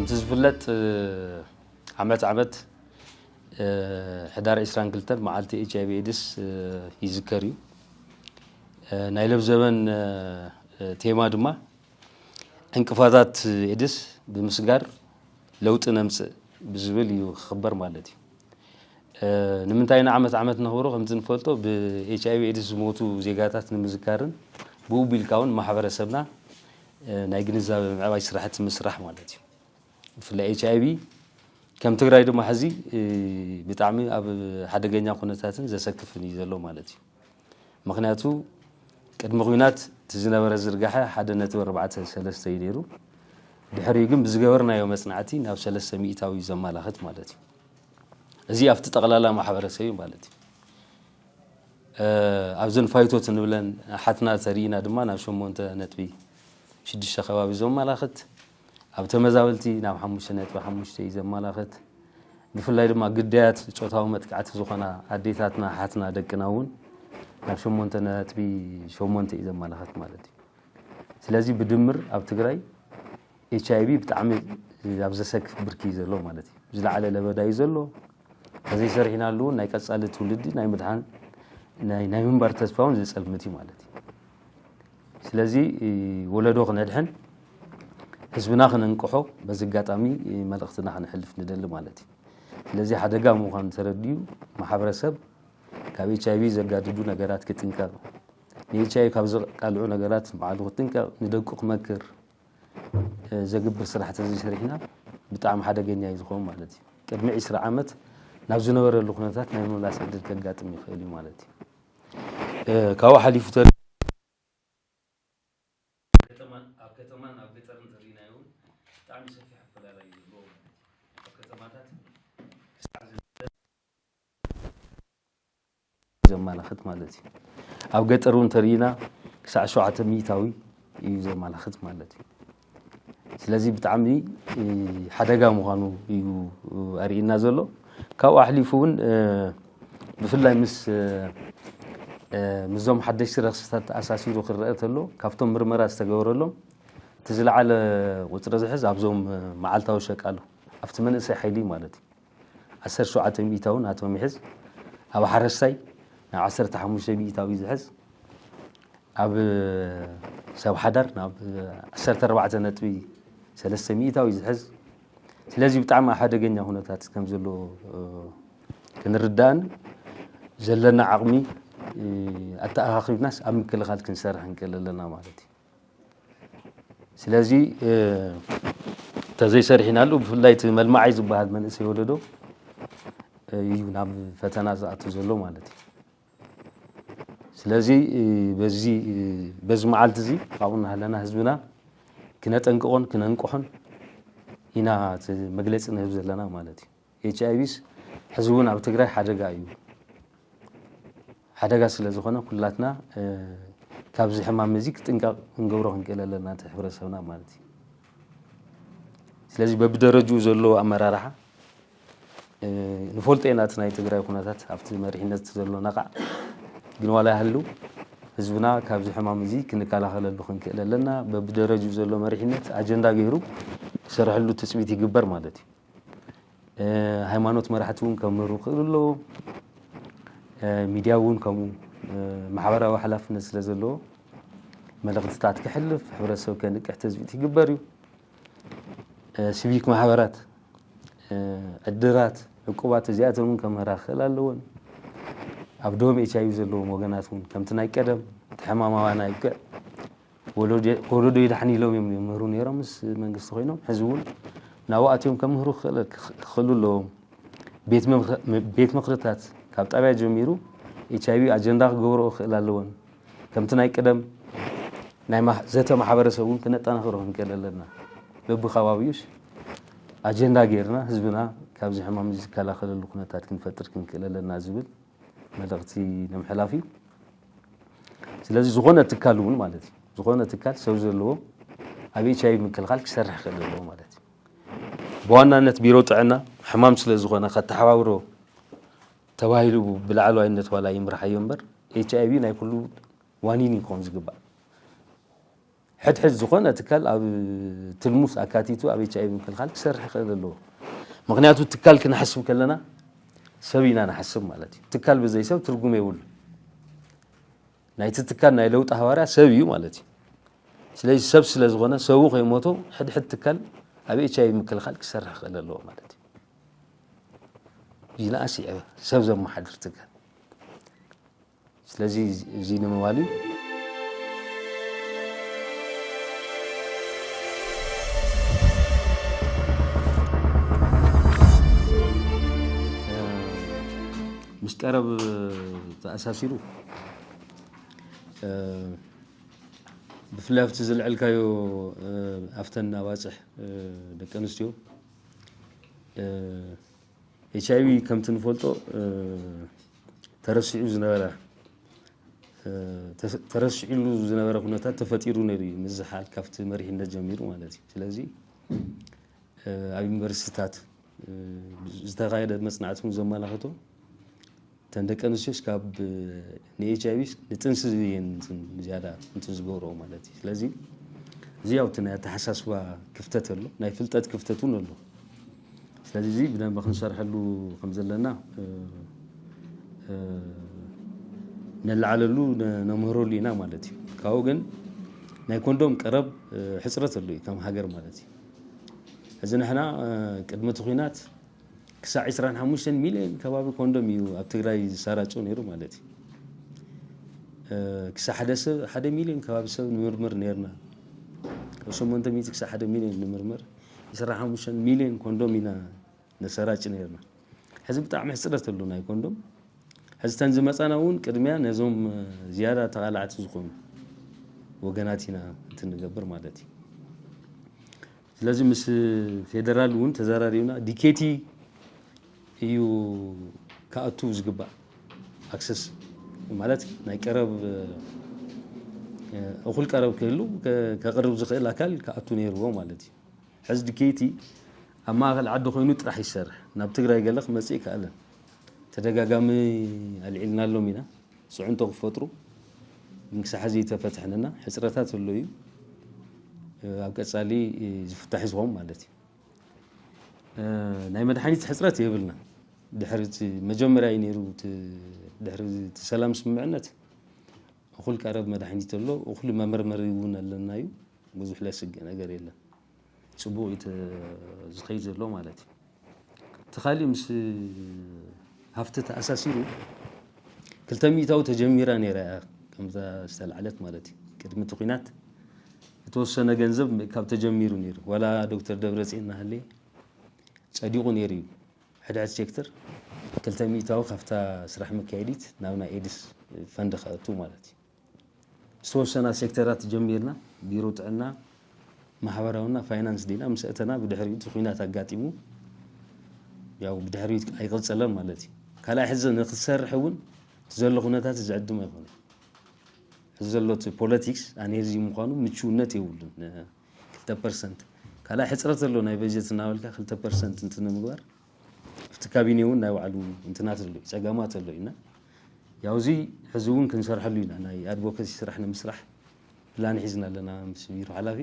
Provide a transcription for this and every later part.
እቲ ዝፍለጥ ዓመት ዓመት ሕዳር ዕስራን ክልተን መዓልቲ ኤች ኣይቪ ኤድስ ይዝከር እዩ። ናይ ለብዘበን ቴማ ድማ ዕንቅፋታት ኤድስ ብምስጋር ለውጢ ነምፅእ ብዝብል እዩ ክኽበር ማለት እዩ። ንምንታይ ኢና ዓመት ዓመት ነኽብሮ? ከምቲ ንፈልጦ ብኤች ኣይቪ ኤድስ ዝሞቱ ዜጋታት ንምዝካርን ብኡ ቢልካ እውን ማሕበረሰብና ናይ ግንዛበ ምዕባይ ስራሕቲ ምስራሕ ማለት እዩ። ብፍላይ ኤች ኣይቪ ከም ትግራይ ድማ ሕዚ ብጣዕሚ ኣብ ሓደገኛ ኩነታትን ዘሰክፍን እዩ ዘሎ ማለት እዩ። ምክንያቱ ቅድሚ ኩናት እቲ ዝነበረ ዝርጋሐ ሓደ ነጥቢ ኣርባዕተ ሰለስተ እዩ ነይሩ። ድሕሪኡ ግን ብዝገበርናዮ መፅናዕቲ ናብ ሰለስተ ሚእታዊ እዩ ዘመላኽት ማለት እዩ። እዚ ኣብቲ ጠቕላላ ማሕበረሰብ እዩ ማለት እዩ። ኣብዘን ፋይቶት እንብለን ሓትና ተሪኢና ድማ ናብ ሸሞንተ ነጥቢ ሽዱሽተ ከባቢ ዘመላኽት፣ ኣብ ተመዛበልቲ ናብ ሓሙሽተ ነጥቢ ሓሙሽተ እዩ ዘመላኽት። ብፍላይ ድማ ግዳያት ጾታዊ መጥቃዕቲ ዝኾና ኣዴታትና ሓትና ደቅና እውን ናብ ሸሞንተ ነጥቢ ሸሞንተ እዩ ዘመላኽት ማለት እዩ። ስለዚ ብድምር ኣብ ትግራይ ኤች ኣይቪ ብጣዕሚ ኣብ ዘሰክፍ ብርኪ እዩ ዘሎ ማለት እዩ። ዝለዓለ ለበዳ እዩ ዘሎ። ተዘይሰሪሕናሉ እውን ናይ ቀፃሊ ትውልዲ ናይ ምድሓን ናይ ናይ ምንባር ተስፋ እውን ዘፀልምት እዩ ማለት እዩ። ስለዚ ወለዶ ክነድሕን ህዝብና ክነንቅሖ በዚ ኣጋጣሚ መልእኽትና ክነሕልፍ ንደሊ ማለት እዩ። ስለዚ ሓደጋ ምዃኑ ተረዲኡ ማሕበረሰብ ካብ ኤች ኣይቪ ዘጋድዱ ነገራት ክጥንቀቕ፣ ንኤች ኣይቪ ካብ ዘቃልዑ ነገራት ባዕሉ ክጥንቀቕ፣ ንደቁ ክመክር ዘግብር ስራሕ ተዘይሰሪሕና ብጣዕሚ ሓደገኛ እዩ ዝኸውን ማለት እዩ። ቅድሚ ዕስራ ዓመት ናብ ዝነበረሉ ኩነታት ናይ ምምላስ ዕድል ከጋጥም ይኽእል እዩ ማለት እዩ። ካብኡ ሓሊፉ ተሪ ኣብ ከተማን ኣብ ገጠርን ተሪኢናዮ እውን ብጣዕሚ ሰፊሕ ኣፈላላይ እዩ ዘለዎ ማለት እዩ። ኣብ ከተማታት ክሳዕ ዘመላኽት ማለት እዩ። ኣብ ገጠር እውን ተሪኢና ክሳዕ ሸውዓተ ሚእታዊ እዩ ዘመላኽት ማለት እዩ። ስለዚ ብጣዕሚ ሓደጋ ምዃኑ እዩ ኣርእየና ዘሎ። ካብኡ ኣሕሊፉ እውን ብፍላይ ምስ ምስዞም ሓደሽቲ ረኽስታት ተኣሳሲሩ ክረአ ተሎ ካብቶም ምርመራ ዝተገበረሎም እቲ ዝለዓለ ቁፅሪ ዝሕዝ ኣብዞም መዓልታዊ ሸቃሉ ኣብቲ መንእሰይ ሓይሊ ማለት እዩ። ዓሰርተ ሸውዓተ ሚእታዊ ናቶም ይሕዝ። ኣብ ሓረስታይ ናብ ዓሰርተ ሓሙሽተ ሚእታዊ ዝሕዝ፣ ኣብ ሰብ ሓዳር ናብ ዓሰርተ ኣርባዕተ ነጥቢ ሰለስተ ሚእታዊ ዝሕዝ። ስለዚ ብጣዕሚ ኣብ ሓደገኛ ኩነታት ከም ዘሎ ክንርዳእን ዘለና ዓቕሚ ኣተኣኻኺብናስ ኣብ ምክልኻል ክንሰርሕ ንክእል ኣለና ማለት እዩ። ስለዚ ተዘይሰሪሕናሉ ብፍላይ እቲ መልማዓይ ዝበሃል መንእሰይ ወለዶ እዩ ናብ ፈተና ዝኣቱ ዘሎ ማለት እዩ። ስለዚ በዚ በዚ መዓልቲ እዚ ኣብኡ እናሃለና ህዝብና ክነጠንቅቖን ክነንቅሖን ኢና እቲ መግለፂ ንህብ ዘለና ማለት እዩ። ኤች ኣይቪስ ሕዚ እውን ኣብ ትግራይ ሓደጋ እዩ። ሓደጋ ስለ ዝኾነ ኩላትና ካብዚ ሕማም እዚ ክጥንቀቕ ክንገብሮ ክንክእል ኣለና እቲ ሕብረተሰብና ማለት እዩ። ስለዚ በብደረጅኡ ዘሎ ኣመራርሓ ንፈልጦ ኢና እቲ ናይ ትግራይ ኩነታት ኣብቲ መሪሕነት ዘሎ ነቓዕ ግን ዋላ ይሃሉ ህዝብና ካብዚ ሕማም እዚ ክንከላኸለሉ ክንክእል ኣለና። በብደረጅኡ ዘሎ መሪሕነት ኣጀንዳ ገይሩ ክሰርሐሉ ትፅቢት ይግበር ማለት እዩ። ሃይማኖት መራሕቲ እውን ከምህሩ ክኽእሉ ኣለዎም። ሚድያ እውን ከምኡ ማሕበራዊ ሓላፍነት ስለ ዘለዎ መልእኽትታት ክሕልፍ ሕብረተሰብ ከንቅሕ ትፅቢት ይግበር እዩ። ሲቪክ ማሕበራት፣ ዕድራት፣ ዕቁባት እዚኣተን እውን ከምህራ ክኽእል ኣለዎን። ኣብ ደም ኤች ኣይቪ ዘለዎም ወገናት እውን ከምቲ ናይ ቀደም እቲ ሕማም ኣባና ይብቅዕ ወለዶ ይድሓን ኢሎም እዮም ይምህሩ ነይሮም ምስ መንግስቲ ኮይኖም ሕዚ እውን ናብኡ ኣትዮም ከምህሩ ክኽእሉ ኣለዎም። ቤት ምኽርታት ካብ ጣብያ ጀሚሩ ኤች ኣይቪ ኣጀንዳ ክገብርኦ ክኽእል ኣለዎን ከምቲ ናይ ቀደም ናይ ዘተ ማሕበረሰብ እውን ክነጠናኽሮ ክንክእል ኣለና። በብከባቢኡስ ኣጀንዳ ጌርና ህዝብና ካብዚ ሕማም እዚ ዝከላኸለሉ ኩነታት ክንፈጥር ክንክእል ኣለና ዝብል መልእኽቲ ንምሕላፍ እዩ። ስለዚ ዝኾነ ትካል እውን ማለት እዩ ዝኾነ ትካል ሰብ ዘለዎ ኣብ ኤች ኣይቪ ምክልኻል ክሰርሕ ክእል ኣለዎ ማለት እዩ። ብዋናነት ቢሮ ጥዕና ሕማም ስለ ዝኾነ ከተሓባብሮ ተባሂሉ ብላዕለዋይነት ዋላ ይምርሓዮ እምበር ኤች ኣይቪ ናይ ኩሉ ዋኒን እዩ ክኾን ዝግባእ። ሕድሕድ ዝኾነ ትካል ኣብ ትልሙስ ኣካቲቱ ኣብ ኤች ኣይቪ ምክልኻል ክሰርሕ ክእል ኣለዎ። ምክንያቱ ትካል ክንሓስብ ከለና ሰብ ኢና ንሓስብ ማለት እዩ። ትካል ብዘይ ሰብ ትርጉም የብሉ። ናይቲ ትካል ናይ ለውጢ ሃዋርያ ሰብ እዩ ማለት እዩ። ስለዚ ሰብ ስለ ዝኾነ ሰቡ ከይሞቶ ሕድሕድ ትካል ኣብ ኤች ኣይቪ ምክልኻል ክሰርሕ ክእል ኣለዎ ማለት እዩ። ዚናኣስ ሰብ ዘመሓድር ትካል ስለዚ እዚ ንምባል እዩ። ምስ ቀረብ ተኣሳሲሩ ብፍላይ ኣብቲ ዝልዕልካዮ ኣብተን ኣባፅሕ ደቂ ኣንስትዮ ኤች ኣይቪ ከምቲ ንፈልጦ ተረሲዑ ዝነበረ ተረሲዑሉ ዝነበረ ኩነታት ተፈጢሩ ነይሩ እዩ። ምዝሓል ካብቲ መሪሕነት ጀሚሩ ማለት እዩ። ስለዚ ኣብ ዩኒቨርሲቲታት ዝተኻየደ መፅናዕቲ እውን ዘመላኽቶ እተን ደቂ ኣንስትዮስ ካብ ንኤች ኣይቪ ንጥንሲ እየን ዝያዳ እንትን ዝገብርኦ ማለት እዩ። ስለዚ እዚ ያው እቲ ናይ ኣተሓሳስባ ክፍተት ኣሎ፣ ናይ ፍልጠት ክፍተት እውን ኣሎ። ስለዚ እዚ ብደንበ ክንሰርሐሉ ከም ዘለና ነለዓለሉ ነምህረሉ ኢና ማለት እዩ። ካብኡ ግን ናይ ኮንዶም ቀረብ ሕፅረት ኣሎ እዩ ከም ሃገር ማለት እዩ። እዚ ንሕና ቅድሚ እቲ ኲናት ክሳዕ ዕስራን ሓሙሽተን ሚልዮን ከባቢ ኮንዶም እዩ ኣብ ትግራይ ዝሰራጨው ነይሩ ማለት እዩ። ክሳዕ ሓደ ሰብ ሓደ ሚልዮን ከባቢ ሰብ ንምርምር ነይርና። ካብ ሸሞንተ ሚእቲ ክሳዕ ሓደ ሚልዮን ንምርምር ዕስራን ሓሙሽተን ሚልዮን ኮንዶም ኢና ነሰራጭ ነይርና። ሕዚ ብጣዕሚ ሕፅረት ኣሎ ናይ ኮንዶም። ሕዚ ተን ዝመፃና እውን ቅድሚያ ነዞም ዝያዳ ተቓላዕቲ ዝኾኑ ወገናት ኢና እንትንገብር ማለት እዩ። ስለዚ ምስ ፌደራል እውን ተዘራሪብና ዲኬቲ እዩ ክኣቱ ዝግባእ ኣክሰስ ማለት ናይ ቀረብ እኹል ቀረብ ክህሉ ከቕርብ ዝኽእል ኣካል ክኣቱ ነይርዎ ማለት እዩ። ሕዚ ዲኬቲ ኣብ ማእኸል ዓዲ ኮይኑ ጥራሕ ይሰርሕ ናብ ትግራይ ገለ ክመፅእ ይከኣለን። ተደጋጋሚ ኣልዒልናሎም ኢና ፅዕንቶ ክፈጥሩ ግን ክሳብ ሕዚ ኣይተፈትሐን እና ሕፅረታት ኣሎ እዩ። ኣብ ቀፃሊ ዝፍታሕ እዩ ዝኸውን ማለት እዩ። ናይ መድሓኒት ሕፅረት የብልና። ድሕሪ እቲ መጀመርያ እዩ ነይሩ ድሕሪ እቲ ሰላም ስምምዕነት እኹል ቀረብ መድሓኒት ኣሎ። እኹል መመርመሪ እውን ኣለና እዩ። ብዙሕ ለስግእ ነገር የለን። ፅቡቕ እዩ ዝኸይድ ዘሎ ማለት እዩ። እቲ ካሊእ ምስ ሃፍቲ ተኣሳሲሩ ክልተ ሚእታዊ ተጀሚራ ነይራ እያ ከምዛ ዝተላዕለት ማለት እዩ። ቅድሚ እቲ ኲናት ዝተወሰነ ገንዘብ ካብ ተጀሚሩ ነይሩ ዋላ ዶክተር ደብረፅዮን ናሃለየ ፀዲቑ ነይሩ እዩ። ሕድሕድ ሴክተር ክልተ ሚእታዊ ካብታ ስራሕ መካየዲት ናብ ናይ ኤድስ ፈንድ ከእቱ ማለት እዩ። ዝተወሰና ሴክተራት ጀሚርና ቢሮ ጥዕና ማሕበራውና ፋይናንስ ዲና ምስ እተና ብድሕሪኡ እቲ ኲናት ኣጋጢሙ ያው ብድሕሪኡ ኣይቀፀለን ማለት እዩ። ካልኣይ ሕዚ ንክትሰርሕ እውን እቲ ዘሎ ኩነታት ዝዕድም ኣይኮነ። ሕዚ ዘሎ እቲ ፖለቲክስ ኣንሄልዚ ምዃኑ ምችውነት የብሉን። ክልተ ፐርሰንት ካልኣይ ሕፅረት ዘሎ ናይ በጀት እናበልካ ክልተ ፐርሰንት እንትን ንምግባር ኣብቲ ካቢኔ እውን ናይ ባዕሉ እንትናት ኣሎ ጸገማት ኣሎ ኢና ያው እዚ ሕዚ እውን ክንሰርሐሉ ኢና ናይ ኣድቮካሲ ስራሕ ንምስራሕ ፕላን ሒዝና ኣለና ምስ ቢሮ ሓላፊ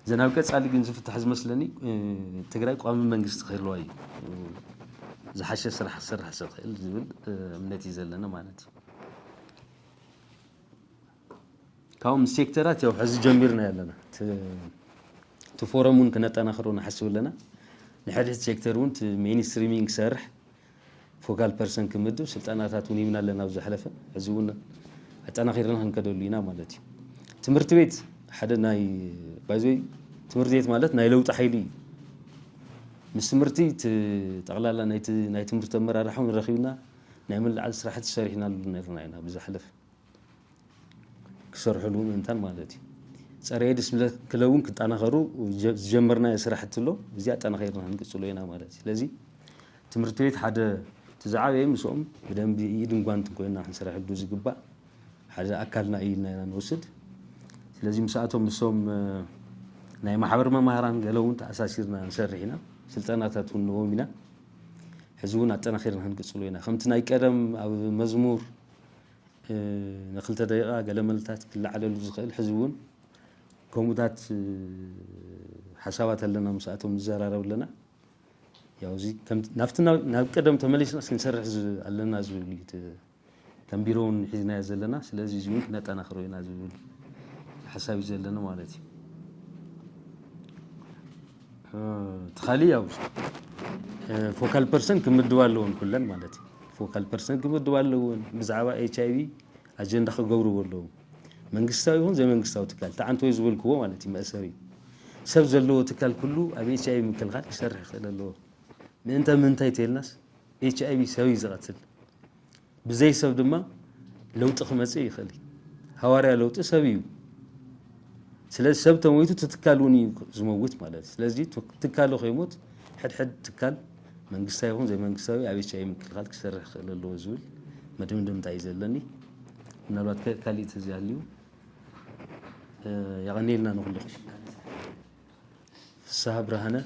እዘን ኣብ ቀጻሊ ግን ዝፍታሕ ዝመስለኒ ትግራይ ቋሚ መንግስቲ ክህልዋ እዩ ዝሓሸ ስራሕ ክሰርሕ ዝኽእል ዝብል እምነት እዩ ዘለና ማለት እዩ። ካብም ሴክተራት ያው ሕዚ ጀሚርና ኣለና እቲ ፎረም እውን ክነጠናኽሮ ንሓስብ ኣለና። ንሕድሕድ ሴክተር እውን ሜይንስትሪሚንግ ክሰርሕ ፎካል ፐርሰን ክምድብ ስልጠናታት እውን ይብና ኣለና ኣብ ዝሓለፈ ሕዚ እውን ኣጠናኺርና ክንከደሉ ኢና ማለት እዩ። ትምህርቲ ቤት ሓደ ናይ ባይዘይ ትምህርቲ ቤት ማለት ናይ ለውጢ ሓይሊ እዩ። ምስ ትምህርቲ ጠቕላላ ናይ ትምህርቲ ኣመራርሓ እውን ረኺብና ናይ ምልዓል ስራሕቲ ሰሪሕናሉ ነርና ኢና ብዝሓለፈ ክሰርሕሉ ምእንታን ማለት እዩ። ፀረ ኤድስ ክለውን ክጠናኸሩ ዝጀመርናዮ ስራሕቲ ኣሎ እዚ ኣጠናኸርና ክንቅፅሎ ኢና ማለት እዩ። ስለዚ ትምህርቲ ቤት ሓደ እቲ ዝዓበየ ምስኦም ብደንቢ ኢድን ጓንትን ኮይና ክንሰርሐሉ ዝግባእ ሓደ ኣካልና እዩ ኢልና ኢና ንወስድ። ስለዚ ምስኣቶም ምስኦም ናይ ማሕበር መማህራን ገለ እውን ተኣሳሲርና ንሰርሕ ኢና። ስልጠናታት እውን ንቦም ኢና። ሕዚ እውን ኣጠናኺርና ክንቅፅሎ ኢና። ከምቲ ናይ ቀደም ኣብ መዝሙር ንክልተ ደቂቃ ገለ መልታት ክለዓለሉ ዝኽእል ሕዚ እውን ከምኡታት ሓሳባት ኣለና፣ ምስኣቶም ንዘራረብ ኣለና። ያው እዚ ናብትና ናብ ቀደም ተመሊስና ክንሰርሕ ኣለና ዝብል እዩ። ከም ቢሮ እውን ሒዝናዮ ዘለና። ስለዚ እዚ እውን ክነጠናኽሮ ኢና ዝብል ሓሳብ እዩ ዘለና ማለት እዩ። ትኻሊ ያው ፎካል ፐርሰን ክምድባ ኣለዎን ኩለን ማለት እዩ። ፎካል ፐርሰን ክምድባ ኣለዎን፣ ብዛዕባ ኤች ኣይ ቪ ኣጀንዳ ክገብርዎ ኣለዎም። መንግስታዊ ይኹን ዘይመንግስታዊ ትካል ተዓንቶ ዝበልክዎ ማለት እዩ፣ መእሰሪ ሰብ ዘለዎ ትካል ኩሉ ኣብ ኤች ኣይ ቪ ምክልኻል ክሰርሕ ይኽእል ኣለዎ። ምእንተ ምንታይ ተይልናስ ኤች ኣይ ቪ ሰብ እዩ ዝቐትል። ብዘይ ሰብ ድማ ለውጢ ክመፅእ ይኽእል እዩ። ሃዋርያ ለውጢ ሰብ እዩ። ስለዚ ሰብ ተሞይቱ እቲ ትካል እውን እዩ ዝመውት ማለት እዩ። ስለዚ ትካሉ ከይሞት ሕድሕድ ትካል መንግስታዊ ይኹን ዘይመንግስታዊ ኣብ ኤች ኣይ ቪ ምክልኻል ክሰርሕ ክኽእል ኣለዎ ዝብል መደምደምታ እዩ ዘለኒ። ምናልባት ካሊእ ተዝሃልዩ የቐንየልና ንኹልኹም። ፍስሃ ብርሃነ